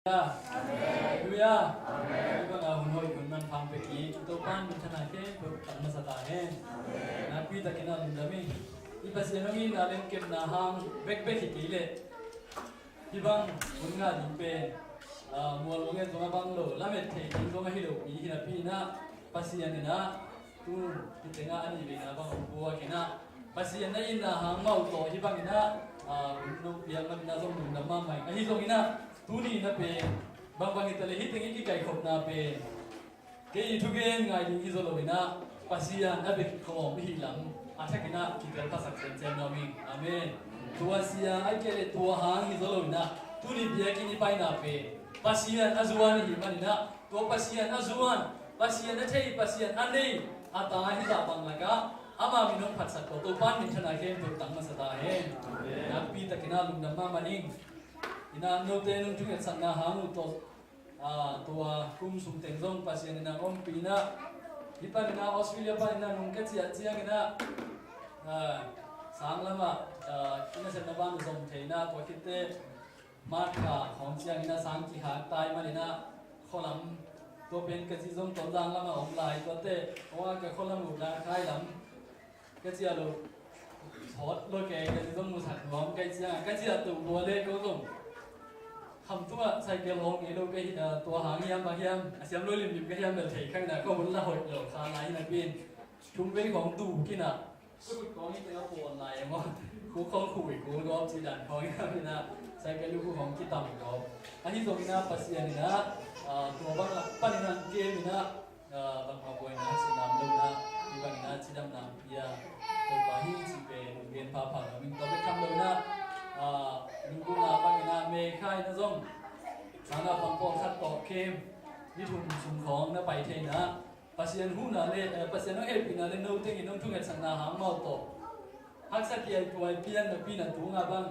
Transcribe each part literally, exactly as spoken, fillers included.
Halleluiah. Halleluiah. Hih bangah hun hoih hun manpha hong pia kik Topa'n minthanna khempeuh tang masa ta hen. Nakpi takin ah lungdam ing. I Pasian hong itna le hong kepna hang bekbek hi kei leh hih bang hun ngah ding pen, ah, mual hong et zong a bang lo, lamet thei ding zong ahi lopi hi napi in ah Pasian in ah tu hih tengah a nih veina bang hong puak in ah Pasian na itna hang mah uh tawh hih bangin ah, ah, hun nong piak man in ah zong lungdam mahmah ing. Ahi zongin ah tuni na pen bangbang hi ta leh hih teng i kikaikhopna pen kei i thugen ngai ding hi zaw lo in ah Pasian a bek khawm i hih lam a thakin ah kitel phasak semsem nuam ing. Amen. Tua sia ahih kei leh tua hang hi zaw lo in ah tuni biakinn i paina pen Pasian a zuan i hih man in ah tua Pasian a zuan, Pasian a thei, Pasian a nei a ta hi zah bang lakah ama min hong phatsak tawh Topa'n minthanna khempeuh tang masa ta hen. Nakpi takin ah lungdam mahmah ing. In ah note nong thungetsakna hang uh tawh, ah, tua kum sung teng zong Pasian in ah hong ompih in ah hih panin ah Australia panin ah nong ka ciah ciangin ah, ah, sang lamah, ah, i nasepna ban uh zom thei in ah tua khitteh March kha khawng ciangin ah sang kikhak tai manin ah khualam tua pen ka ci zong Tonzang lamah om lai tuate hong a ka khualam uh na khai lam ka ciah lo sawt lo ke ka ci zong musak nuam ka hih ciangah ka ciah tuk lua le ko zong kham tungah cycle hong ngei lo ka hih a tua hang hiam a hiam a siam lo limlim ka hiam bel thei kha in ah ka hun la hoih lo kha lai hi napi in thum vei khawng tu khin ah Kut kong i tengah pawn lai e maw? Khu kong khu i khu gawp ci dan kong i na mina sai ka lu khu kong kitam gawp. Ahi zong ina Pasian ina, ah, tua bang lak pan ina kem ina, ah, bang ma buai na ci nam lo ina, i bang ina ci dam nam pia. Tua pa hi ci pe nung gen pa pa na min tua pe kam lo ina, ah, nung ku na bang ina me khai na zong. Sana bang pawl khat tawh kem. Ni thum sung kong na pai thei na. Pasian huhna le, eh, Pasian hong hehpihna le no tengin hong thungetsakna hang mah tawh haksa kiaituai pian napi na tungah bang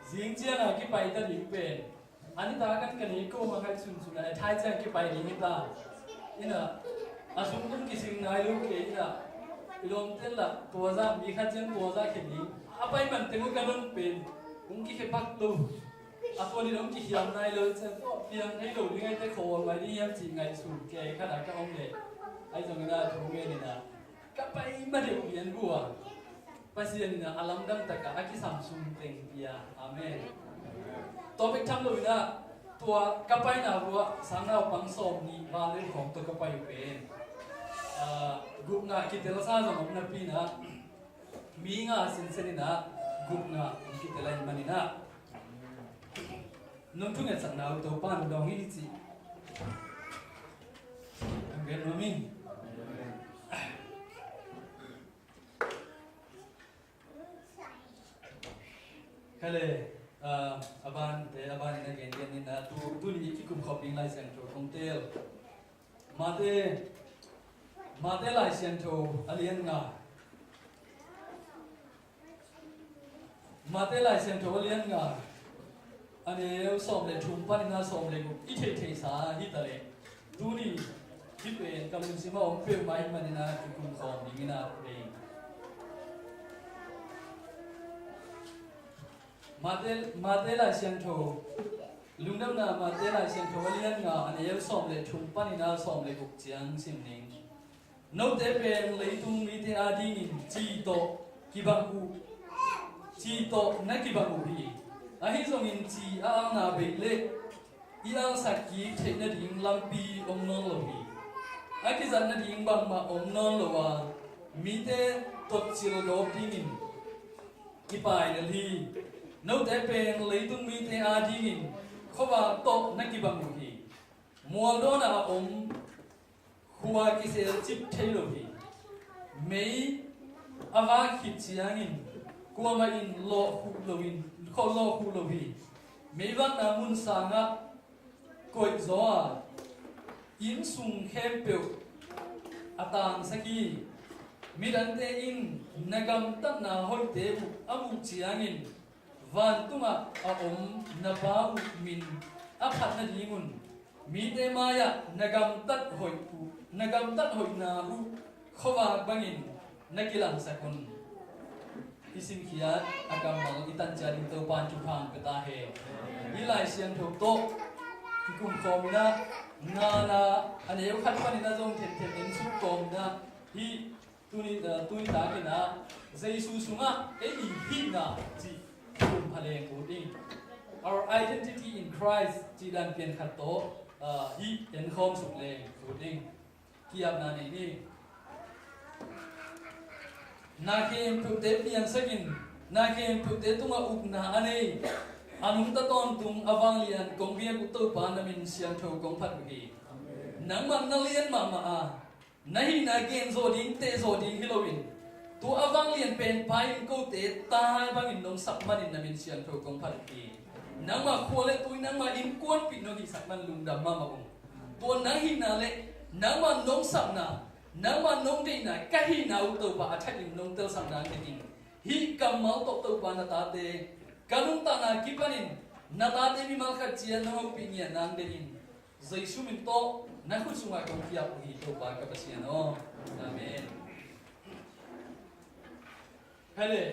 zing ciangah kipai ta ding pen a nita kan ka nei ko hong haih sunsun a thai ciang kipai ding hi ta. Ina a sung tung kising nai lo ke ina i lawmte lah tua zah mi khat ciang tua zah khe ding a pai man teng uh ka don pen hong kikhe pak lo. A tua ni dong kikhiam nai lo ciang tawh piang thei lo ding aite khawl mai ding hiam cih ngaihsun kei khat a ka om le. Ahi zongin a thu ngen ina ka pai ma deuh pian bua Pasian ina a lamdang takah a kisam sum teng pia. Amen. Tua bek tham lo ina tua ka paina bua sang naupang sawm nih val le khawng tua ka pai uh pen, ah, gupna kitelsa zong om napi ina mi nga sinsen ina gupna hong kitel ahih man ina nong thungetsakna uh Topa'n dawng hi cih hong gen nuam ing. Khale, ah, a bante a ban ina gen gen ina tu, tuni i kikum khop ding Lai Siangtho kong tel. Mate, Mate Lai Siangtho a lian nga. Mate Lai Siangtho a lian nga. A neu sawm le thum panin a sawm le guk i theihtheihsa hi ta leh. Tuni hih pen ka lungsim a om peuhmah hi manin a kikum khawm dingin a vei. Mate, Mate Lai Siangtho, lungdamna Mate Lai Siangtho a lian nga a neu sawm le thum panin a sawm le guk ciang sim ning. Note pen leitung mite adingin ci tawh kibang uh, ci tawh na kibang uh hi. Ahi zongin ci a alna bei le i alsak kik theih nading lampi om nawn lo hi. A kizat nading bangmah om nawn lo a, mite totcil gawp dingin kipai lel hi. Note pen leitung mite adingin khuavak tawh na kibang uh hi. Mualdawn a om khua kiselcip thei lo hi. Mei a vak khit ciangin kuamah in lawh khuh loin, khuh lawh khuh lo hi. Meivakna mun sangah koih zaw a, inn sung khempeuh a tangsak hi. Midangte in na gamtatna hoihte uh a muh ciangin vantungah a om na Pa uh min a phat nadingun mite mai-ah na gamtat hoih uh, na gamtat hoihna uh khuavak bangin na kilangsak un. I simkhiat a kammal i tancia ding Topa'n thupha hong pia ta hen. Hih Lai Siangtho tawh Kum khawm in ah, na na a neu khat panin ah zong themthem en suk kawm in ah, hih tuni, eh, tuni takin ah Jesu sungah ei i hihna cih kum pha leng ut ding. Our identity in Christ cih dan pian khat tawh, eh, hih en khawm suk leng ut ding. Kiapna nei ni. Na khempeuhte piangsakin, na khempeuhte tungah ukna a nei, a nungta tawntung a vanglian kong biak uh Topa na min siangtho kong phat uh hi. Nangmah na lian mahmah a, na hihna gen zawh ding, teh zawh ding hi loin, tua a vanglian penpa in kote tai bangin nong sak manin na min siangtho kong phat uh hi. Nangmah khua le tui, nangmah innkuanpih nong hihsak man lungdam mahmah ung. Tua nang hihna le nangmah nong sakna, nangmah nong deihna, ka hihna uh Topa a thakin nong telsak nang deih in. Hih kammal tawh Topa na tate ka nuntakna kipanin na tate mimal khat ciang nong hopih ngiat nang deih in. Jesu min tawh na khut sungah kong kiap uh hi Topa ka Pasian aw. Amen. Hale.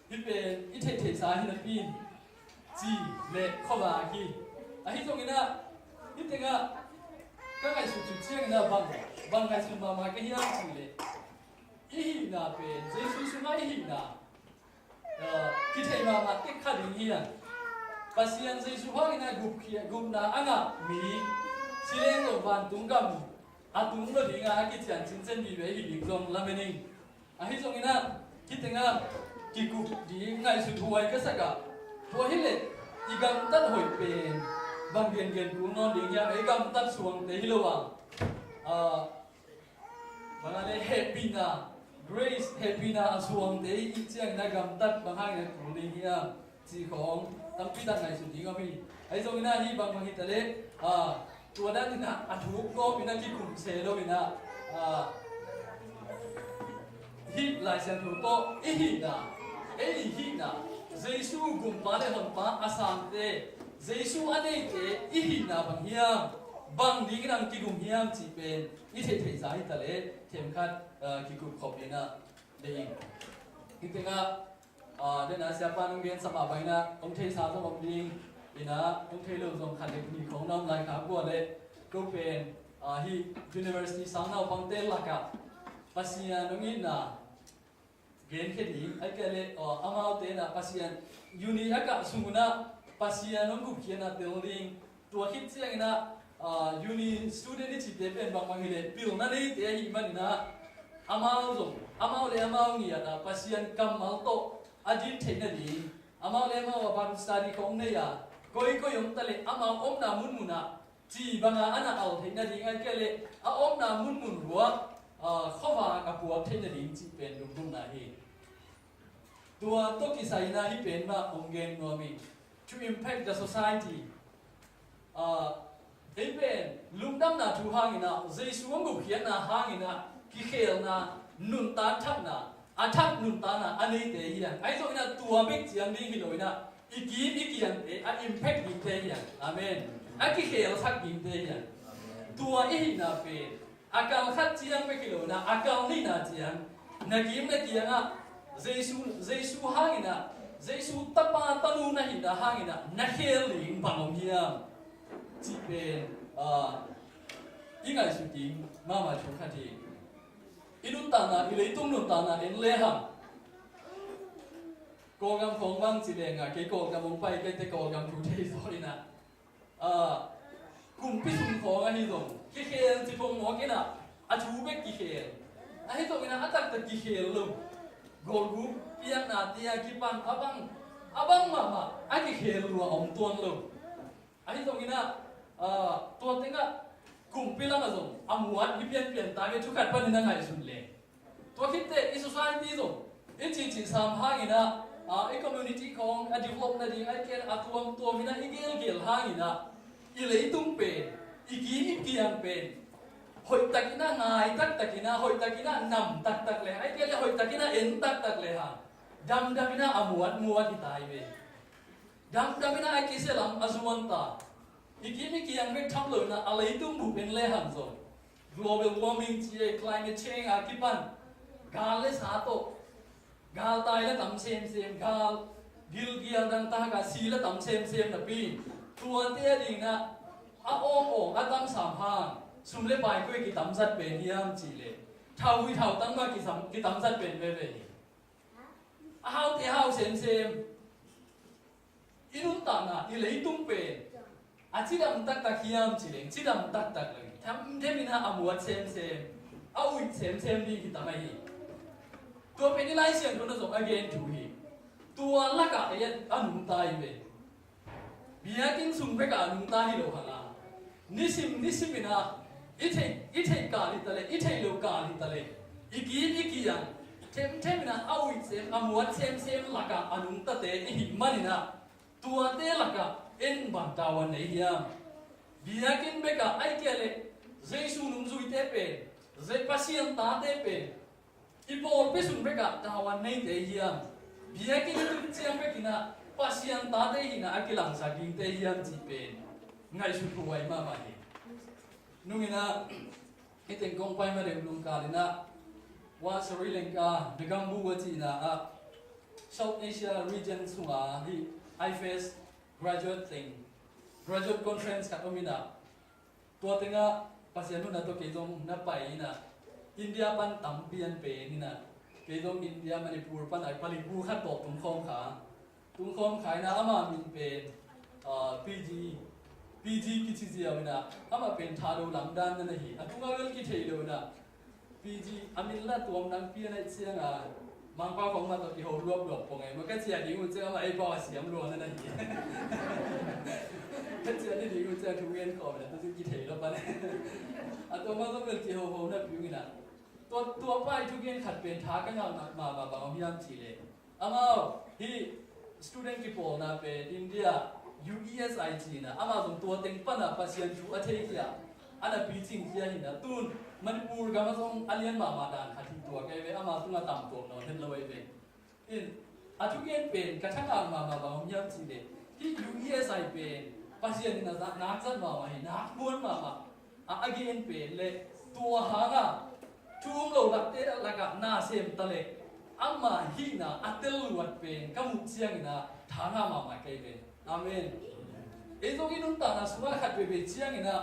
Hih pen i theihtheihsa hi napi in ci le khuavak hi. Ahi zongin ah hih tengah ka ngaihsut sut ciangin ah bang, bang ngaihsut mahmah ka hiam ci le, i hihna pen Jesu sungah i hihna, ah, kithei mahmah tek kha ding hi a. Pasian Jesu hangin ah gupkhia, gupna a ngah mi, si leng lo vantung gam a tung lo dingah a kician cincin vive hi ding zong lamen ing. Ahi zongin ah hih tengah kikup ding ngaihsut huai ka sak ah, tua hi leh i gamtat hoih pen bang gengen kul nawn ding hiam? Ei gamtat suangte hi lo a, ah, bang a le hehpihna, grace, hehpihna a suangte i hih ciangin ah gamtat bang hangin a kul ding hiam? Cih khawng tampi tak ngaihsut ding om hi. Ahi zongin ah hih bangbang hi ta leh, ah, tua danin ah a thuk gawpin ah kikum se loin ah, ah, hih Lai Siangtho tawh i hihna, ei i hihna, Jesu gumpa le honpa a sangte, Jesu a neite i hihna bang hiam, bang dingin ang kigum hiam cih pen i theihtheihsa hi ta leh themkhat, ah, kikup khop in ah deih ing. Hih tengah, ah, den a siapa nong gen sa mah bangin ah hong theihsa zong om ding in ah, hong thei lo zong khat le nih khawng na om lai kha. Kua le ko pen, ah, hih university sang naupangte lakah Pasian hong itna genkhia ding, ahih kei leh, ah, amaute in ah Pasian uni a kah sung un ah Pasian hong gupkhiatna tel ding. Tua khit ciangin ah, ah, uni student i cihte pen bangbang hi leh pilna neite ahih manin ah, amau zong, amau le amau ngiat ah Pasian kammal tawh a din theih nading, amau le amau a Bible study khawng nei a, koikoi om ta leh amau omna munmun ah ci banga a na al theih nading, ahih kei leh a omna munmun ruak, ah, khuavak a puak theih nading cih pen lunggulhna hi. Tua tawh kisai in ah hih pen mah hong gen nuam ing. To impact the society. Ah, ei pen lungdamna thu hangin ah, Jesu hong gupkhiatna hangin ah kikhelna, nuntak thakna, a thak nuntakna a neite hi hang. Ahi zongin ah tua bek ciang ding hi loin ah, i kim i kiangte a impact dingte hi hang. Amen. A kikhelsak dingte hi hang. Tua i hihna pen a kal khat ciang bek hi lo in ah, a kal nihna ciang na kim na kiangah Jesu, Jesu hangin ah, Jesu tapa tanu na hihna hangin ah na khel ding bang om hiam cih pen, ah, i ngaihsut ding mahmah thu khat hi. I nuntakna, i leitung nuntakna en lehang, Kawlgam khawng bang ci leng ah, kei Kawlgam hong pai, keite Kawlgam thu thei zaw in ah, ah, kumpi sung khawng ahi zong kikhel ci pong mawk in ah, a thu bek kikhel. Ahi zongin ah a taktak kikhel lo. Golguk piaknate a kipan a bang, a bang mahmah a kikhel lua om tuan lo. Ahi zongin ah, ah, tua tengah kumpi lamah zong a muat hi pianpian ta ve, thu khat panin a ngaihsun leng. Tua khitteh i society zong i cihcih sam hangin ah, ah, i community khawng a develop nading, ahih kei leh a tuamtuam in ah i gelgel hangin ah, i leitung pen, i kim i kiang pen hoih takin ah ngai taktakin ah, hoih takin ah nam taktak le, ahih kei leh hoih takin ah en taktak le hang, damdam in ah a muatmuat hi ta hi ve. Damdam in ah a kisia lam a zuan ta. I kim i kiang bek tham lo in ah, a leitung bup en le hang zong, global warming ci e, climate change a kipan gal le sa tawh, galtai la tam semsem, gal gilkial dangtak a si la tam semsem napi, tuate a ding in ah A awng awng a tamsam hang sum le pai koi kitamzat pen hiam cihleh, thau hui thau tang mah kisam, kitamzat pen veve hi. A haute hau semsem. I nuntakna, i leitung pen a cidam taktak hiam cihleh, cidam taktak lo hi. Thamthem in a muat semsem, a uit semsem ding hi tam ahi. Tua pen i Lai Siangtho na zong a gen thu hi. Tua lakah ei a nungta hi ve. Biakinn sung bekah a nungta hi lo hang a, nisim nisim in a, i theih, i theih kal hi ta leh, i theih lo kal hi ta leh, i kim i kiang, themthem in a, a uit sem, a muat semsem lakah a nungtate i hih manin a, tuate lakah en bang tavuan nei hiam? Biakinn bekah ahih kei leh Jesu nungzuite pen, Ze-, Pasian tate pen, i pawlpi sung bekah tavuan neite hiam? Biakinn i tun ciang bekin a Pasian tate hihna a kilangsak dingte hiam cih pen ngaihsut huai mahmah hi. Nung in a, hih teng kong pai ma deuh nung kal in a, hua Sri Lanka, Negombo a cihna ah, South Asia region sunga hih IFES graduate teng, graduate conference khat om in a, tua tengah Pasian nunna tawh kei zong na pai in a, India pan tampi an pen in a, kei zong India, Manipur pan a pali gu khat tawh tungkhawm kha. Tungkhawm kha in a, ama min pen, ah, PG, PG kici ziau in a, ama pen Thado lamdan na na hi. A tungah bel kithei lo in a, PG a min la tuam nang pian aih ciang a, Mangpau khong mah tawh kiho luapluap pong ei. Ma ka ciah ding uh ciang, ama ei pau a siam lua na na hi. Ka ciah ding uh ciang thu ngen kawm na, tua ci kithei lo pan. A tua mah zong bel kiho ho na piu in a. Tua, tua pai thugen khat pen tha ka ngah mahmah bang om hiam cihleh, amau hih student kipawlna pen India, U E S I ci in a, amah zong tua teng pan a Pasian thu a thei khia, a na picing khia hi in a, tun Manipur gam ah zong a lian mahmah dan khat hi tua kei ve, ama tungah tam tuak nawn het lo ei ve. In, a thugen pen ka thangah mahmah bang om hiam cihleh, hih U E S I pen Pasian in a zat, nak zat mahmah hi, nak muan mahmah. A, a gen pen le tua hangah thu um lo lakte lakah na sem ta le, ama hihna a tel luat pen ka muh ciangin a tha ngah mahmah kei ve. Amen. Ei zong i nuntakna sungah khat veve ciangin a,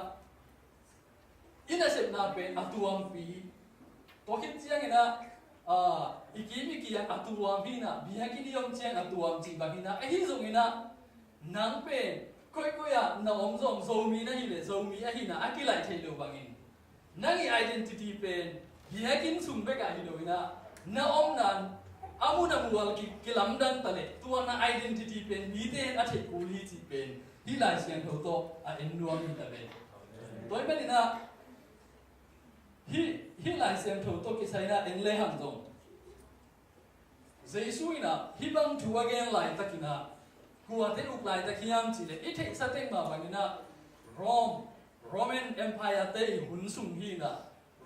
i nasepna pen a tuampi. Tua khit ciangin a, a, i kim i kiang a tuam hi in a, biakinn i om ciang a tuam cih bang hi in a, ahi zongin a, nang pen koikoi ah na om zong Zomi na hi leh Zomi ahi in a, a kilaih theih loh bangin, nang i identity pen biakinn sung bekah hi lo in a, na omna a mun a mual ki, kilamdang ta leh, tua na identity pen mite in a theih kul hi cih pen hih Lai Siangtho tawh a en nuam hi ta ve. Tua ahih manin a, hih, hih Lai Siangtho tawh kisai in a en lehang zong, Jesu in a hih bang thu a gen laitakin a, kuate uk laitak hiam cihleh, i theihsa teng mah bangin a, Rome, Roman Empire te i hun sung hi in a,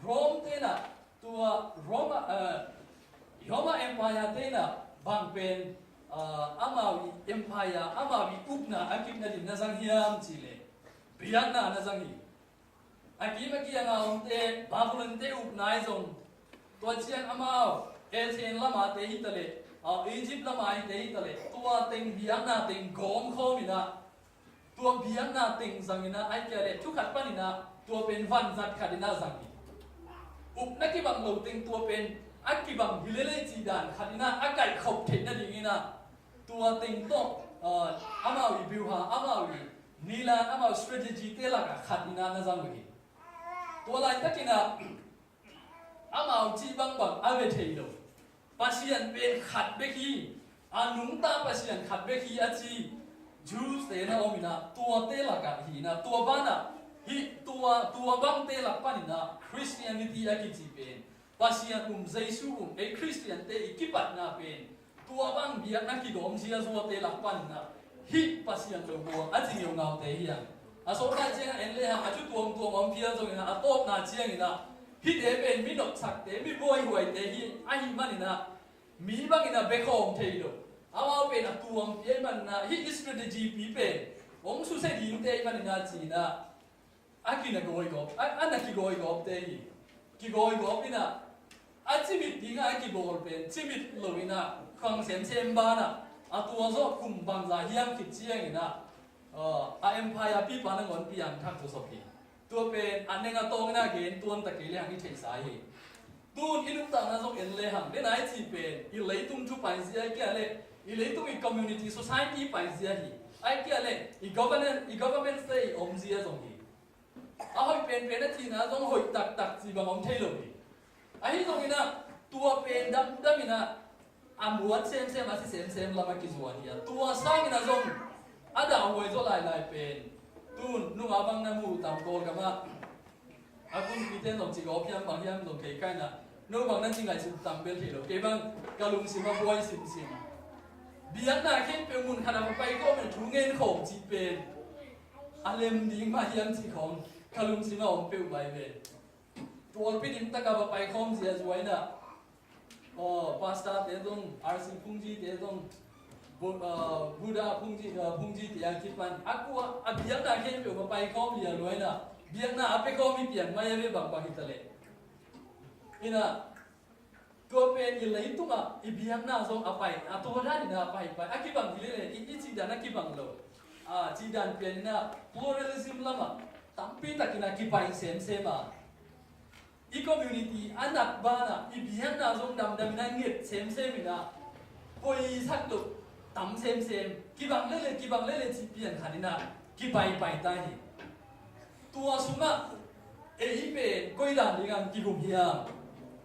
Rome te in a, tua Roma, eh, Roma Empire te in a bang pen, eh, amau i empire, amau i ukna a kipna ding na zang hiam cihleh, biakna na zang hi. A kim a kiang a omte, Babylon te ukna i zong, tua ciang amau Athens lamah te hi ta leh, a, Egypt lamah hi te hi ta leh, tua teng biakna teng gawm khawm in a, tua biakna teng zang in a, ahih kei leh thu khat pan in a, tua pen vanzat khat in a zang hi. Ukna kibang lo teng tua pen a kibang hi lel ei cih dan khat in a, a kaihkhop theih nading in a, tua teng tawh, a, amau i biuha, amau i nilan, amau strategy te lakah khat in a na zang uh hi. Tua laitakin a, amau cih bangbang a ve thei lo. Pasian pen khat bek hi, a nungta Pasian khat bek hi a ci Jews te na om in a, tuate lakah hi in a, tua banah hih tua, tua bangte lak pan in a Christianity a kici pen, Pasian um, Jesu um, ei Christian te i kipatna pen, tua bang biakna kidawm ziazuate lak pan in a, hih Pasian lo bawl a ci ngeungaute hi a. A sawtna ciang a en lehang a thu tuamtuam om phial zongin a, a tawpna ciangin a, hihte pen mi nopsakte, mi buaihuaite hi ahih manin a, mi bangin a bekhawm thei lo. Amau pen a tuampi ahih manin a, hih strategy pi pen hong susia dingte ahih manin a ci in a, a kina gawigawp, a, a na kigawigawpte hi. Kigawigawp in a, a cimit dingah a kibawl pen cimit lo in a, khang semsem banah, a tua zawh kum bangzah hiam khit ciangin a, Aw, a empire pipa nangawn piangthak zawsop hi. Tua pen a neng a tawng ina gen tuan ta kei le hang i theihsa hi. Tun i nuntakna zong en le hang, den a i cih pen i leitung thu paizia, ahih kei leh i leitung i community, society paizia hi. Ahih kei leh i government, i government state i omzia zong hi. A hoih penpen a cihna zong hoih taktak cih bang om thei lo hi. Ahi zongin ah tua pen damdam in ah a muat semsem, a si semsem lam a kizuan hi a, tua sangin ah zong a dahhuai zaw lailai pen tun nunga bang na muh tam Kawlgam ah a kumpite in zong ci gawp hiam bang hiam zong thei kha in ah, no bang na ci ngaihsut tam bel thei lo, kei bang ka lungsim a buai simsim. Biakna khempeuh mun khat ah va pai khawm in thu ngen khawm cih pen a lem ding mah hiam cih khawng ka lungsim ah om peuhmah hi ve. Tualpi dim tak ah va pai khawm ziahzuah in ah, aw, pastor te zong, R C phungzite zong, Bu-, aw, Buddha phungzi, aw, phungzite a kipan a kua a biakna khempeuh va pai khawm ziahzuah in ah, biakna a pia khawm hi pian mai a ve bangbang hi ta leh. In ah, tua pen i leitungah i biakna zong a pai, a tua dan in ah a paipai, a kibang hi leh leh i, i cih dan a kibang lo. A, cih dan pian in ah pluralism lamah tampi takin ah kipai semsem a, i community a nat banah i biakna zong damdam in ah nget semsem in ah, poisak loh tam semsem, kibang leh leh, kibang leh leh cih pian khat in ah kipaipai ta hi. Tua sungah ei pen koi dan dingin kigum hiam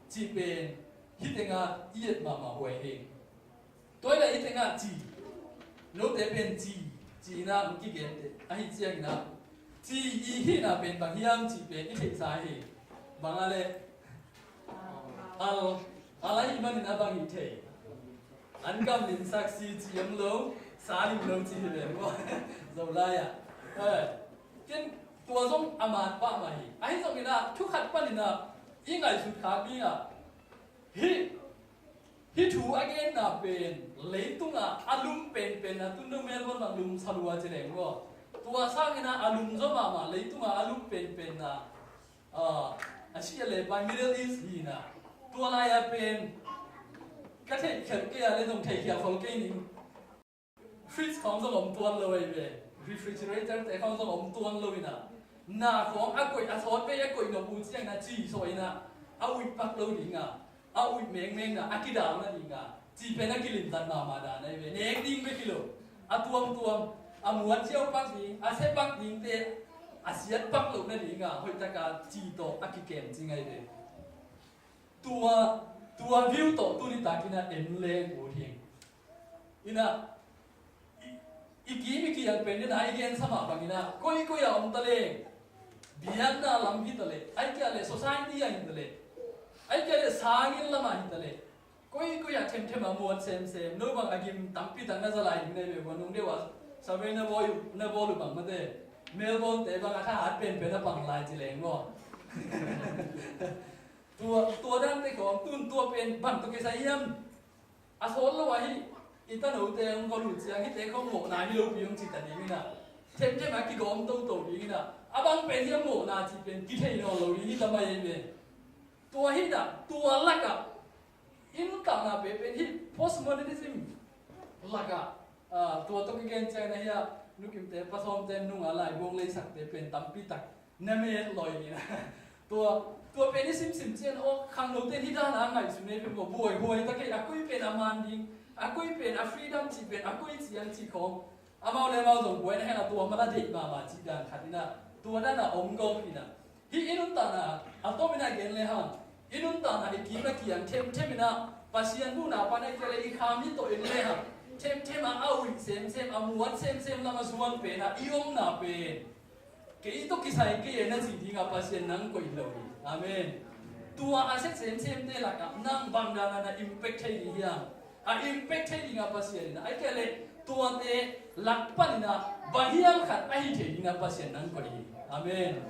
cih pen hih tengah i et mahmah huai hi. Tua hi leh hih tengah ci, note pen ci, ci in ah hong kigen teh, ahih ciangin ah ci i hihna pen bang hiam cih pen i theihsa hi. Bang a leh al, al ahih manin a bang hi thei. An kam limsak si ci om lo, sa lim lo ci hi ve maw. Zolai ah. Eh, ken tua zong a man pah mah hi. Ahi zongin ah thu khat panin ah i ngaihsut khak ding ah, hih, hih thu a genna pen leitungah a lum penpen ah, tun dong Melbourne bang lum sa lua ci leng maw. Tua sangin ah a lum zaw mahmah, leitungah a lum penpen ah, ah, Asia le pai Middle East hi in ah, tua lai-a pen ka theihkhialh kei a leh zong theihkhialh khol kei ning. Fridge khawng zong om tuan lo ahi ve. Refrigerator te khawng zong om tuan lo in ah, na khawng a koih, a sawt vei a koih nop uh ciangin ah ci sawh in ah, a uih pak lo ding a, a uih mengmeng in ah a kidal nading a, ci pen a kilimtan mahmah dan ahi ve. Nek ding bek hi lo, a tuamtuam, a muat ziau pak ding, a se pak dingte a siat pak loh nading a hoih taka ci tawh a kikem cing ahi ve. Tua, tua view tawh tuni takin ah en leng ut hi. In ah, i, i kim i kiang pen den a i gensa mah bangin ah, koikoi ah om ta leng, biakna lam hi ta leh, ahih kei leh society ah hi ta leh, ahih kei leh sanginn lam ah hi ta leh, koikoi ah themthem a muat semsem, no bang a gim tampi tak na za lai ding na hi ve maw, nung deuh ah survey na bawl uh, na bawl uh bang mate, Melbourne te bang a thahat penpen a pang lai ci leng maw. Tua, tua dante khawng, tun tua pen bang tawh kisai hiam? A sawt lo ahi, i tanote hong gol uh ciang hihte khawng mawhna hi lopi hong ci ta ding in ah, themthem a kigawm toto ding in ah, a bang pen hiam mawhna cih pen kithei nawn lo ding hi ta mai hi ve. Tua hi in ah, tua lakah i nuntakna pen, pen hih postmodernism lakah, ah, tua tawh kigen ciang na hi a, Nu Kimte, Pa Sawmte nunga laibuang leisakte pen tampi tak na met lawi ni na. Tua, tua pen i simsim ciang, aw, khangnote hih dan a ngaihsun ei pen maw, buaihuai ta kei, a koi pen a man ding, a koi pen a freedom cih pen, a koi ciang cih khawng. Amau le amau zong buaina hen a, tua man a deih mahmah cih dan khat in ah, tua dan a om gawp in ah. Hih i nuntakna, a tom in ah gen le hang, i nuntakna i kim a kiang themthem in ah, Pasian muhna pan a i kei le i kham hi tawh en le hang, themthem a a uih semsem, a muat semsem lam a zuan pen ah i omna pen kei tawh kisai kei e na ci ding a Pasian nang koih lo hi. Amen. Tua a set semsemte lakah nang bang dan a na impact thei ding hiam? A impact thei ding a Pasian in a, ahih kei leh tuate lak panin a bang hiam khat a hi thei ding a Pasian nang koih hi. Amen.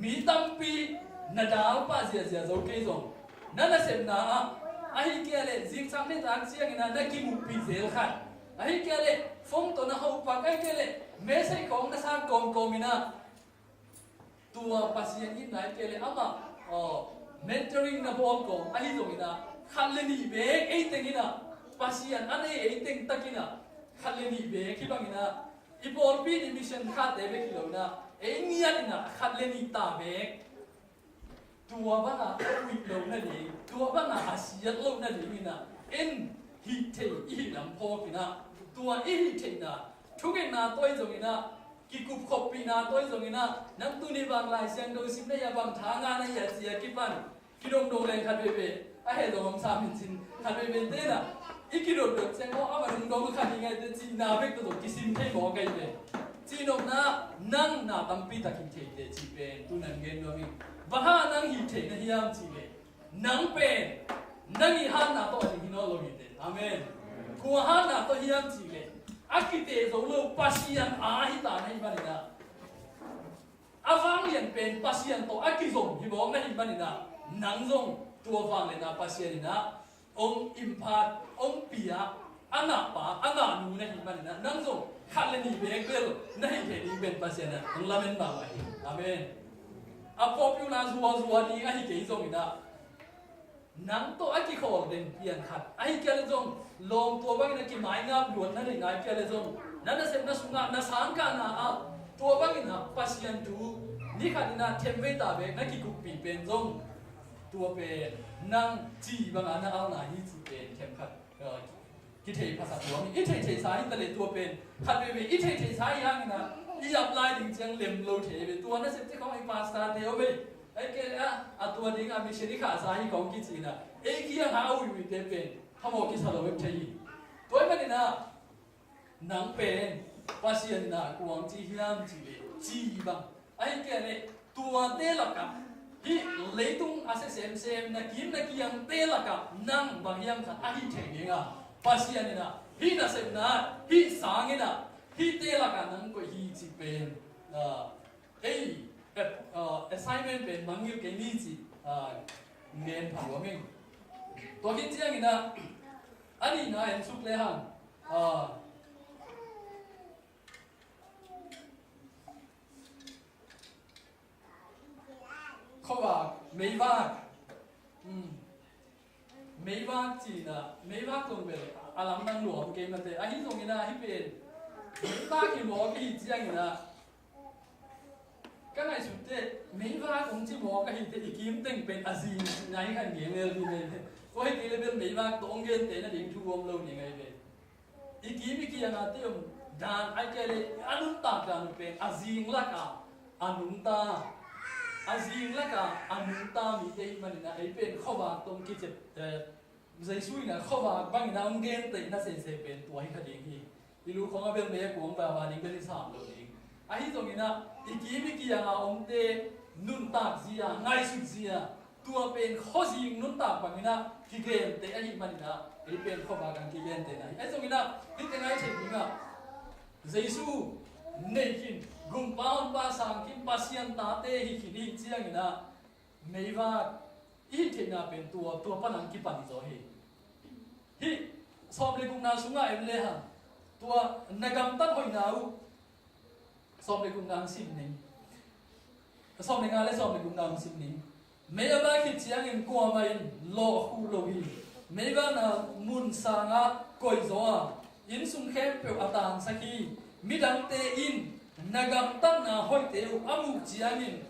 Mi tampi na dal pah ziahziah zo kei zong, na nasepna ah, ahih kei leh zingcang nitak ciangin a na kimuhpih zel khat, ahih kei leh phone tawh na hopak, ahih kei leh message khawng na sa kawmkawm in a, tua Pasian itna ahih kei leh amah, aw, mentoring na bawl kawm ahi zongin a, khat le nih beek ei teng in a, Pasian a nei ei teng tak in a, khat le nih beek hih bangin a, I pawlpi in i mission khate bek hi lo in ah, ei ngiat in ah khat le nih ta bek, tua bang a uih loh nading, tua bang a siat loh nading in ah, en hih theih i hih lam phawk in ah, tua i hih theihna, thungetna tawh zong in ah, kikup khoppihna tawh zong in ah, nang tuni bang Lai Siangtho sim na hia, bang tha ngah na hia ci a kipan kidongdong leng khat veve, a heh zong om sam in cin, khat veve te in ah, i kidotdot ciang aw, a va dongdong khat hi ngai te cihna bek tawh zong kisim thei mawk ahi ve. Cihnopna, nang na tampi tak hih thei teh cih pen tu-in gen nuam ing. Bang hang nang hih thei na hiam cih leh, nang pen nang i hatna tawh a ding hi nawn lo hi teh. Amen. Kua hatna tawh hiam cih leh, a kite zo lo Pasian a hi ta na hih manin ah, a vanglian pen Pasian tawh a kizom hi mawk na hih manin ah, nang zong tua vanglian ah Pasian in ah hong impact, hong pia, a ngahpa, a ngahnu na hih manin ah, nang zong khat le nih bek bel na hih theih ding pen Pasian in ah hong lamen mahmah hi. Amen. A popular zuazua ding ahi kei zongin ah, nang tawh a kikhawl den pian khat ahi kei leh zong, lawm tua bangin a kimaingap luat na neih nai kei leh zong, na nasepna sungah, na sangkahna ah tua bangin ah Pasian thu ni khat in ah themvei ta bek na kikuppih pen zong, tua pen nang ci bangin na alna hi cih pen themkhat, eh, kithei phasak nuam hi. I theihtheihsa hi ta leh tua pen khat veve i theihtheihsa hi hangin ah, i ap lai ding ciang lem lo thei ve. Tua nasep te khawng i pastor te aw ve, ei kei a, a tua ding a mission i khahsa hi khawng kici in ah, ei kiang a uiuite pen phamawh kisa lo bek thei hi. Tua ahih manin ah, nang pen Pasian in ah kua ci hiam cih leh, ci bang, ahi kei leh tuate lakah, hih leitung a sia semsem, na kim na kiangte lakah nang bang hiam khat ahi thei ding a, Pasian in ah hih nasepna, hih sang in ah, hihte lakah nang koih hi cih pen, ah, ei, eh, ah, assignment pen mangngilh kei ni cih, ah, ngen pha nuam ing. Tua khit ciangin ah, a nihna en suk lehang, ah, khuavak, meivak. Hmm. Meivak cihna, meivak zong bel a lamdang nuam kei mate. Ahi zongin ah hih pen meivak hi mawk ahi ciangin ah, ka ngaihsut teh meivak hong ci mawk ahi teh i kim teng pen a zing cihna hi kha ngen lel ding hi. Tua hi kei leh bel meivak tawh hong genteh nading thu om lo ning ahi ve. I kim i kiang a te om dan ahi kei leh a nuntak dan uh pen a zing lakah a nungta, a zing lakah a nungta mite ahih manin ah ei pen khuavak tawh hong kiciam, eh, Jesu in ah khuavak bangin ah hong gentehna sese pen tua hi kha ding hi. I lu khawng a bel mei a kuang vava ding bel i sam lo ding. Ahi zongin ah i kim i kiang a omte nuntak zia, ngaihsut zia, tua pen khuazing nuntak bangin ah kigenteh ahih manin ah ei pen khuavak ah kigentehna hi. Ahi zongin ah hihte ngaih theih ding ah, Jesu nei khin, Gumpa Honpa sang khin, Pasian tate hi khin i hih ciangin ah, meivak i hih theihna pen tua, tua pan hong kipan zaw hi. Hih sawm le gukna sungah en lehang, tua na gamtat hoihna uh, sawm le gukna hong sim ning. Sawm le nga le sawm le gukna hong sim ning. Mei a vak khit ciangin kuamah in lawh khuh lo hi. Meivakna mun sangah koih zaw a, inn sung khempeuh a tangsak hi. Midangte in na gamtatna hoihte uh a muh ciangin,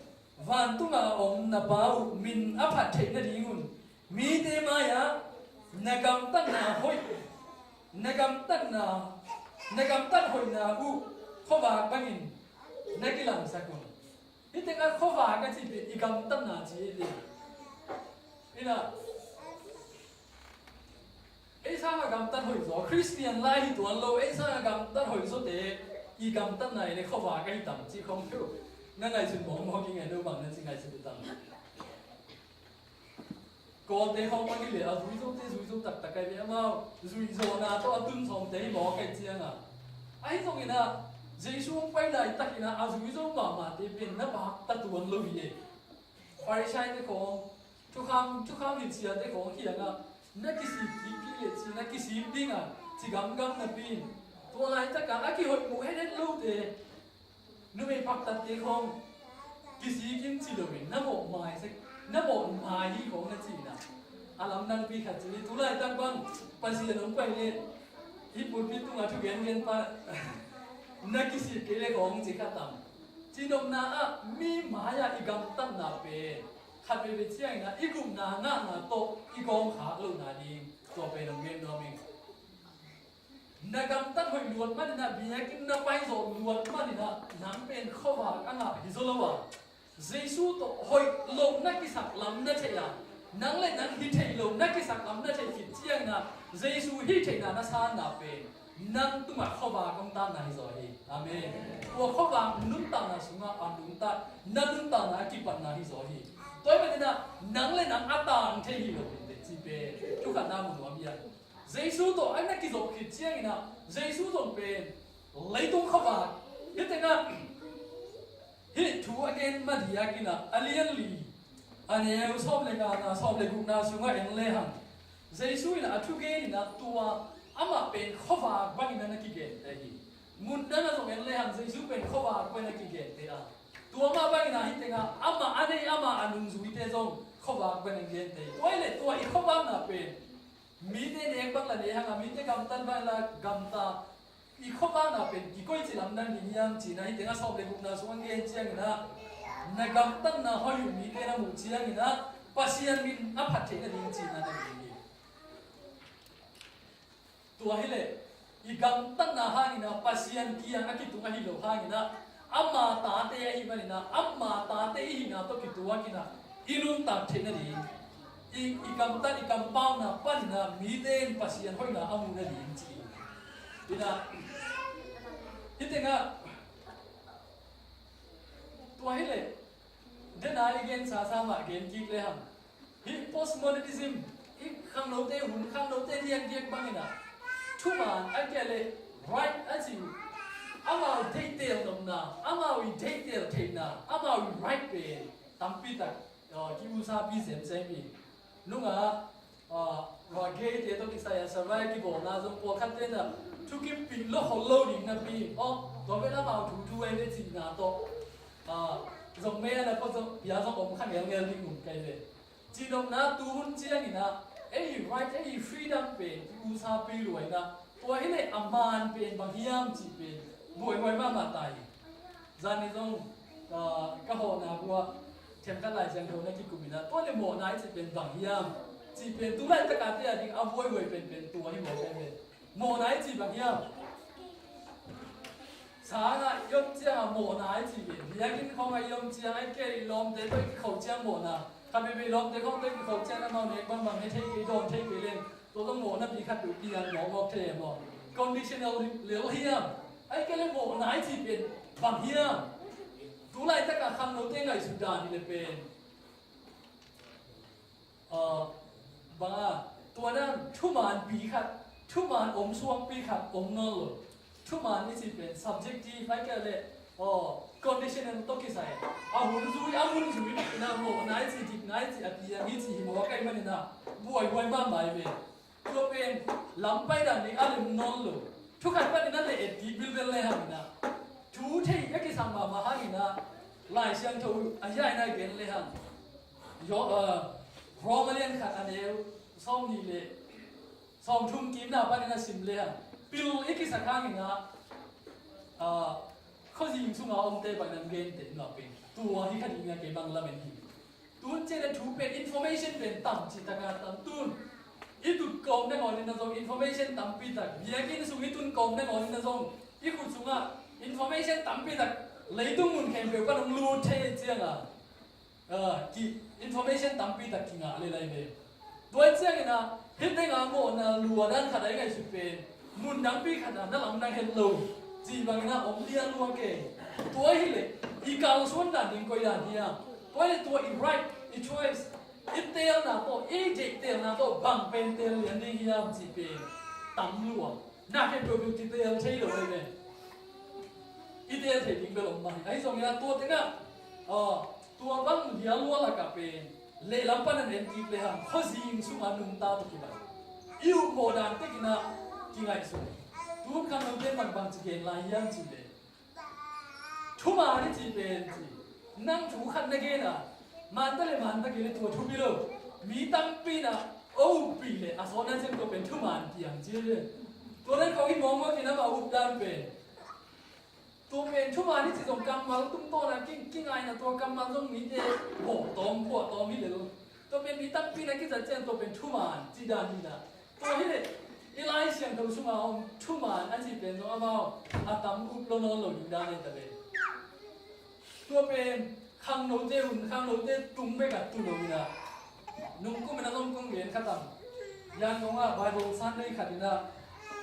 vantung a om na Pa uh min a phat theih nadingun mite mai-ah na gamtatna hoih, na gamtatna, na gamtat hoihna uh khuavak bangin na kilangsak un. Hih tengah khuavak a cih pen i gamtatna ci hi. Ina, ei sangah gamtat hoih zaw, Khristian lai hi tuan lo, ei sangah gamtat hoih zawte i gamtatna i le khuavak ahi tam cih khawng peuh na ngaihsun mawkmawk i ngen uh bang na ci ngaihsun uh tam. Kawlte khawng pan hi leh a zui zote zui zo taktak ahi ve, amau zui zawhna tawh a tun sawmte hi mawk ahi ciangah. Ahi zongin ah Jesu hong pai laitakin ah a zui zo mahmahte pen na pakta tuan lo hi e. Farisai te khawng, thukham, thukham hilhsiate khawng kiangah na kisik kik kei leh ci, na kisik dingah ci gamgam napi in, tua laitakah a kihoih muh hethet lote, numei paktatte khawng kisik in ci loin na mawh mai sek, na mawh mai hi khawng na cihna. A lamdangpi khat ci hi, tu laitak bang Pasian hong pai leh hih pulpit tungah thugengen pa Na kisik kei le kong ci kha tam. Cinopna ah mi mai-ah i gamtatna pen khat veve ciangin ah i gupna ngahna tawh i gawm khak lohna ding tua pen hong gen nuam ing. Na gamtat hoih luat manin ah, biakinn na pai zawh luat manin ah, nang pen khuavak a ngah hi zaw lo a, Jesu tawh hoih loh na kisak lam na theih a, nang le nang hi thei loh na kisak lam na theih khit ciangin ah, Jesu hih theihna na sanna pen nang tungah khuavak hong tanna hi zaw hi. Amen. Tua khuavak nuntakna sungah a nuntak, na nuntakna a kipatna hi zaw hi. Tua ahih manin ah nang le nang a tang thei hi lo hi teh ci pen thukhatna mu nuam hi a. Jesu tawh a na kizop khit ciangin ah, Jesu zong pen leitung khuavak. Hih tengah hih thu a gen madiakin ah, a lian li, a neu sawm le ngana, sawm le gukna sungah en lehang, Jesu in ah a thugen in ah tua amah pen khuavak bangin ah na kigente hi. Mun dang ah zong en lehang Jesu pen khuavak bangin ah kigente a, tua mah bangin ah hih tengah amah a nei, amah a nungzuite zong khuavak bangin ah gente hi. Tua hi leh tua i khuavakna pen mite nek bang la nek hang a, mite gamtat bang la gamta, i khuavakna pen kikoici lam na ding hiam cih na hih tengah sawm le gukna sung a gen ciangin ah, na gamtatna hoih uh mite na muh ciangin ah Pasian min a phat theih nading cihna na ding hi. Tua hi leh i gamtatna hangin ah Pasian kiang a kitung ahi lo hangin ah, ama tate ahih manin ah, ama tate i hihna tawh kituakin ah i nuntak theih nading, i, i gamtat, i kampauna panin ah mite in Pasian hoihna a muh nading ci hi. Ina, hih tengah tua hi leh dena i gen sasa mah gen kik lehang, hih postmodernism, i khangnote hun, khangnote diakdiak bangin ah thuman a kia le right a ci uh, amau deihtel nopna, amau i deihtel theihna, amau i right pen tampi tak, uh, ki-usapi semsem hi. Nungah, uh, uh, gay-te tawh kisai a sarai kibawlna zong pawlkhatte na thukimpih lo khol lo ding napi, aw, tua vel amau thu thu ei ve cihna tawh, uh, zong me a na pawh zong bia zong om kha ngelngel ding um kai ve. Cihnopna tuhun ciangin ah ei right, ei freedom pen ki-usapi luaina, tua hi leh a man pen bang hiam cih pen buaihuai mahmah ta hi. Zani zong, ah, ka hawhna buah themkhat Lai Siangtho na kikum in ah, tua le mawhna i cih pen bang hiam cih pen tu laitak a te a ding a buaihuai penpen tua hi mawh pen pen. Mawhna i cih bang hiam? Sang ah i om ciang a mawhna i cih pen, biakinn khawng ah i om ciang a i kei i lawmte tawh i kikholh ciang mawhna. Khat veivei lawmte khawng tawh i kikholh ciang amau nek bangbang he thei kei, dawn thei kei leng tua zong mawhna pi khat uh pi a mawh mawk thei e maw? Conditional lel hiam? Ai kei le mawhna i cih pen bang hiam? Tu laitak a khangnote ngaihsut dan hi le pen, ah, bang a, tua dan thuman pi khat, thuman om suakpi khat om nawn lo. Thuman i cih pen subjective ai kei le, aw, conditional tawh kisai. A hun zui, a mun zui in ah mawhna i cih, dikna i cih, a piang i cih hi mawk ahih manin ah buaihuai mahmah hi ve. Tua pen lam pai dan ding a lem nawn lo. Thu khat panin a leh et kik bilbel le hangin ah, thu thei a kisam mahmah hangin ah, Lai Siangtho a hiaina gen le hang, Rom a lian khat a neu sawm nih le sawm thum kimna panin a sim le hang, pil i kisak hangin ah, ah, khuazing sunga omte pai nan gente in ah pen tua hi kha ding a kei bang lamen hi. Tun cian a thu pen information pen tam cih taka tam tun. I tut kawm nangawn in a zong information tampi tak. Biakinn sung i tun kawm nangawn in a zong i khut sungah information tampi tak. Leitung mun khempeuh pan hong lut thei ciang a, ah, ki information tampi tak kingah le lai ve. Tua ciangin ah, hih tengah mawhna lua dan khat a i ngaihsut pen mun dangpi khat ah na lamdang het lo cih bangin ah om lian lua kei. Tua hi leh i kalsuan dan ding koi dan hiam? Tua hi leh tua i right, i choice, i teelna tawh, i deih teelna tawh bang pen teel lian ding hiam cih pen tam lua. Na khempeuh kitel thei lo hi ve. I teel thei ding bel om mah hi. Ahi zongin ah tua tengah, ah, tua bang lian lua lakah pen lehlam pan an en kik le hang khuazing sungah nungta tawh kibat i upmawh dan tekin ah kingaihsun. Tun khangnote bangbang ci gen lai hiam cih leh, thuman i cih pen ci, nang thu khat na gen a, manta le manta kei le tua thupi lo. Mi tampi in ah a uppi le a sawtna ciang tua pen thuman piang ci hi. Tua dan khawng hi mawkmawk in amah up dan pen Tua pen thuman hi ci zong kammal tungtawn a ki, kingaina tua kammal zong mite bawh tawm, phuah tawm hi lel. Tua pen mi tampi na kizat ciang tua pen thuman ci dan hi na. Tua hi leh i Lai Siangtho sunga om thuman a ci pen zong amau a tam up lo nawn lo ding dan hi ta ve. Tua pen khangnote hun, khangnote tung bek a tu lo hi na. Nung kum in a zong kong gen khat ang. Yangon ah Bible Sunday khat in a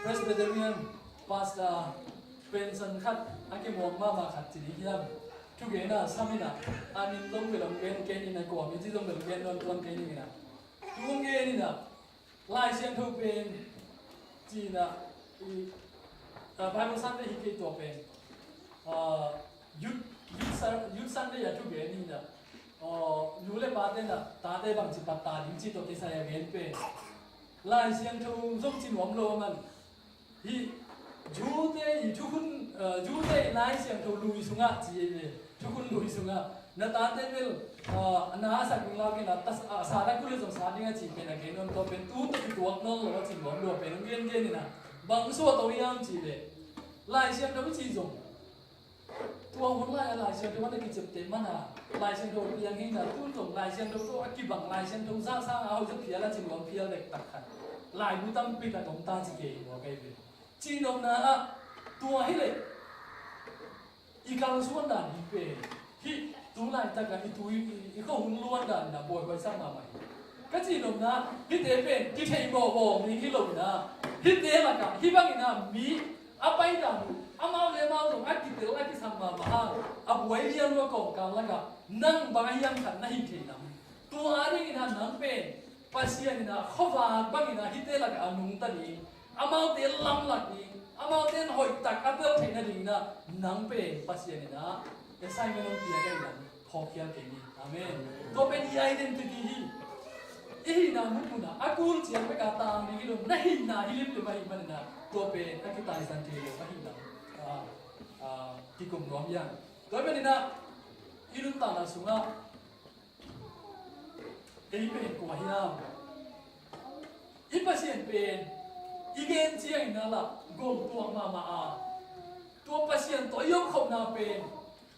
Presbyterian pastor pension khat a kimuang mahmah khat ci ding hiam? Thugen a sam in a, a min zong bel hong gen kei ning a, kua min ci zong bel hong gen nawn tuan kei ning in a. Tu hong gen in a, Lai Siangtho pen ci in a, i, a, Bible Sunday hi kei tua pen. A, Youth, Youth Sun-, Youth Sunday a thugen hi in a. Aw, nu le pate in a, tate bangci pattah ding ci tawh kisai a gen pen. Lai Siangtho zong ci nuam lo a man. Hih Jew-te i thukhun, eh, Jew-te i Lai Siangtho lui sungah ci hi ve. Thukhun lui sungah. Na tate bel, eh, na a sak ding lau kei na, ta, a, sa na kul le zong sa ding a ci pen a gen nuam tua pen tu tawh kituak nawn lo a ci nuam lo a pen hong gen gen in a. Bang suah tawh hiam ci le. Lai Siangtho ci zong. Tua hun lai a Lai Siangtho a na kiciapteh man a, Lai Siangtho piang hi na, tun zong Lai Siangtho tawh a kibang Lai Siangtho zah sang a hau zah phial a ci nuam phial dek tak khat. Laibu tampi tak om ta ci kei maw kei ve. Ci nopna ah tua hi leh i kalsuan dan hi pen. Hih tu laitak a i tu i, i, i khuahun luan dan in a buaihuai sak mahmah hi. Ka ci nopna, hihte pen kithei bawhbawh ding hi lo in a, hihte lakah hih bangin a mi a paidan uh, amau le amau zong a kitel a kisam mahmah a, a buai lian uh a kawmkal lakah nang bang a hiam khat na hi thei lam. Tua a dingin a nang pen Pasian in a khuavak bangin a hihte lakah a nungta ding, amaute lamlak ding, amaute in hoihtak a tel theih nadingin a nang pen Pasian in a assignment hong pia ka hi lam. Phawkkhial kei ni. Amen. Tua pen i identity hi. I hihna mun mun ah a kul ciang bek a tang ding hi lo, na hihna hi limlim ahih manin a tua pen a kitaisan thei lo ahih lam. Ah, ah, kikum nuam hi hang. Tua ahih manin a i nuntakna sungah ei pen kua hiam? I Pasian pen i gen ciangin a lah gawm tuak mahmah a, tua Pasian tawh i omkhopna pen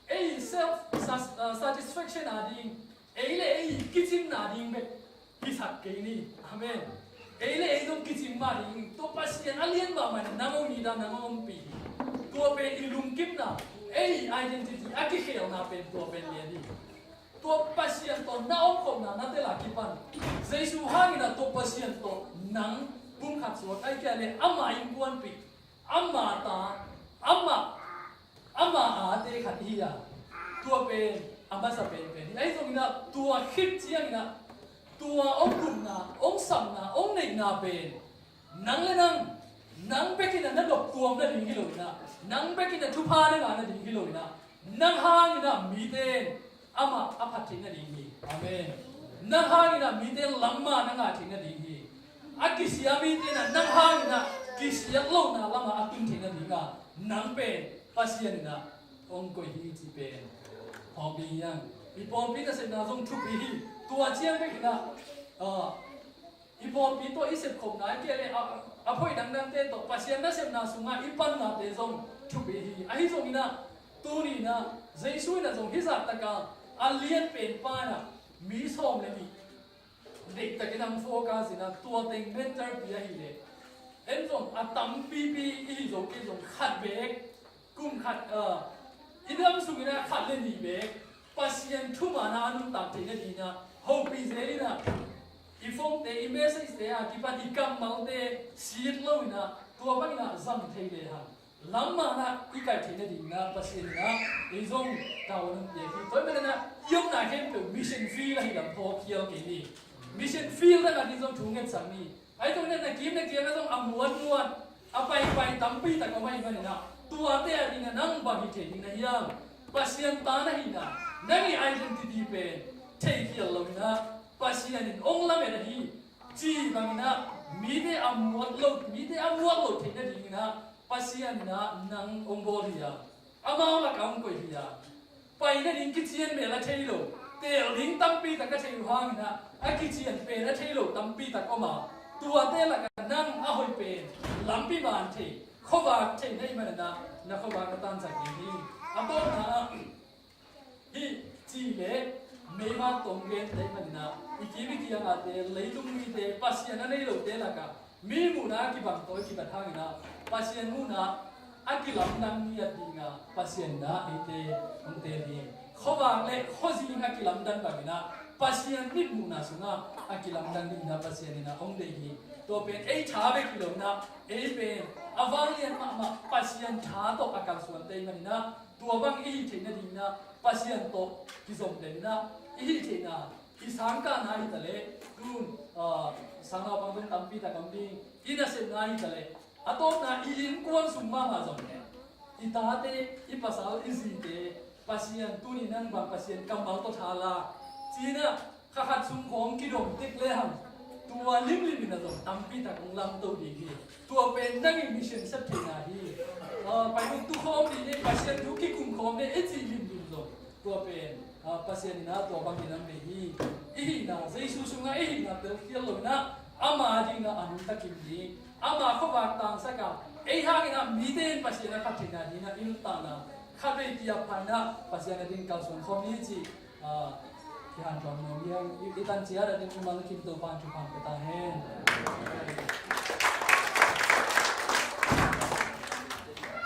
ei self sas-, ah, satisfaction a ding, ei le ei kicingna ding bek hisak kei ni. Amen. Ei le ei zong kicing mah ding, tua Pasian a lian mahmah in nang hong it a, nang hong ompih hi. Tua pen i lungkimna, ei identity a kikhelna pen tua pen lian hi. Tua Pasian tawh na omkhopna na tel a kipan, Jesu hangin a tua Pasian tawh nang pumkhat suak, ahih kei leh ama innkuanpih, ama ta, ama, ama ate khat hi a, tua pen a masa penpen hi. Ahi zongin a tua khit ciangin a tua hong gupna, hong sapna, hong neihna pen nang le nang, nang bekin a na dop tuam nading hi lo in a, nang bekin a thupha na ngah nading hi lo in a, nang hangin a mite in amah a phat theih nading hi. Amen. Nang hangin a mite in lamma na ngah theih nading hi. A kisia mite in a nang hangin a kisiat lohna lamah a tun theih nading a, nang pen Pasian in a hong koih hi cih pen phawk ding hi hang. I pawlpi nasepna zong thupi hi. Tua ciang bekin a, ah, i pawlpi tawh i sepkhopna, ahih kei leh a, a phoih dangdangte tawh Pasian nasepna sungah i pannate zong thupi hi. Ahi zongin a, tuni in a, Jesu in a zong hih zahtak a a lianpen pa in a mi sawm le nih deihtakin a hong focus in a, tua teng mentor pia hi leh en zong a tampipi i hi zo kei zong khat beek, kum khat, ah, i dam sungin a khat le nih beek Pasian thuman a a nuntak theih nadingin a hopih zel in a, i phone-te, i message-te a kipan i kammalte sit lo in a, tua bangin a zang thei lehang lamman a i kaih theih nadingin a Pasian in a ei zong tau a nung piak hi. Tua ahih manin a i omna khempeuh mission field ahih lam phawkkhial kei ni. Mission field a ngatin zong thu ngetsak ni. Ahi zongin a na kim na kiang ah zong a muatmuat, a paipai tampi tak om ahih manin a, tuate a dingin a nang bang hi thei ding na hiam? Pasian ta na hihna, nang i identity pen theikhial lo in a, Pasian in hong lamet ahi cih bangin a, mite a muat lo, mite a muat lo theih nadingin a Pasian in a nang hong bawl hi a, amau lakah hong koih hi a, pai nading kician mel a thei lo, teel ding tampi tak a thei uh hangin a, a kician pen a thei lo tampi tak om a, tuate lakah nang a hoih pen lampi man thei, khuavak thei na hih manin a, na khuavak na tansak ding hi. A tawpna ah hih ci le meima tong gen tei manin ah i kim i kiangah te, leitung mite, Pasian a nei lote lakah mi muhna a kibang tawh i kibat hangin ah Pasian muhna a kilamdang ngiat dingah Pasian in ah eite hong teel hi. Khuavak le khuazing a kilamdang bangin ah Pasian mitmuhna sungah a kilamdang dingin ah Pasian in ah hong deih hi. Tua pen ei tha bek hi lo in ah ei pen a vanglian mahmah Pasian tha tawh a kalsuan tei manin ah tua bang i hih theih nadingin ah Pasian tawh kizom den in ah i hih theihna, i sangkahna hi ta leh, tun, ah, sangnaupang tung tampi tak om ding, i nasepna hi ta leh, a tawpna i innkuan sung mahmah zong leh, i tate, i pasal, i zite, Pasian tuni nang bang Pasian kammal tawh tha la, ci-in ah kha khat sung khawng kidong tek le hang, tua limlim in ah zong tampi tak hong lamto ding hi. Tua pen nang i mission sep theihna hi. Ah, pai hong tu khawm ding hi, Pasian thu kikum khawm ding hi, i cih limlim zong tua pen, ah, Pasian in ah tua bangin hong deih hi. I hihna, Jesu sungah i hihna telkhial lo in ah ama dingin ah a nungta kim ding, ama khuavak tangsak a, ei hangin ah mite in Pasian a phat theihna dingin ah i nuntakna khatvei kiap pha in ah Pasian a ding kalsuan khawm ni cih, ah, kihanthawn nuam hi ing. I, i tan ciat a ding mimal kim Topa'n thupha pia ta hen.